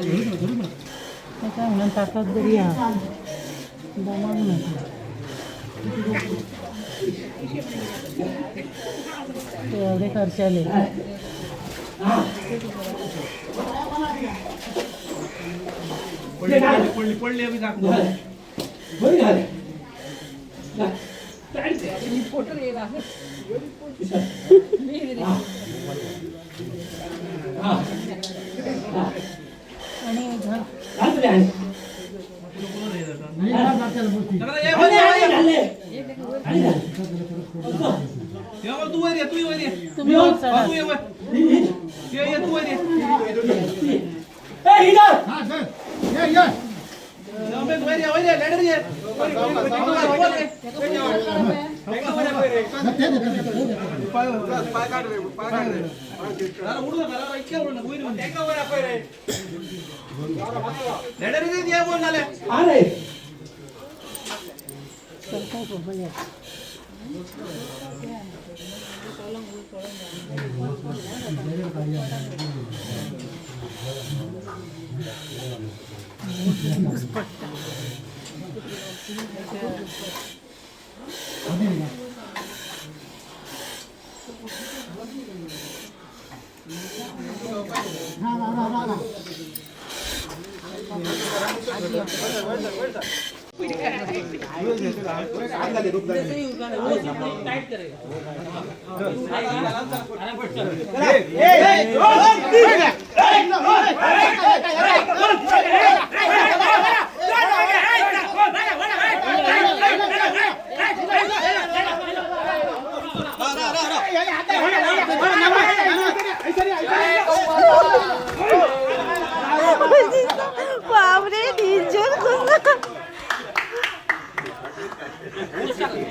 ताका म्हणून ताकद बरी आहा, दमक ना. एवढे खर्चाले. पडली पडली अभी दाखव. बरी घाल. आणि घाल. तू वर ये, तू वर ये. तुम्ही वर चढा. तू ये वर. ये ये, तू वर ये. वर ये, वर ये, लॅडर ये. उडू नका, इतक्या उडू नका. लॅडर ये, बोल झाले. अरे. चल काय बघूया. बापरे, डेंजर.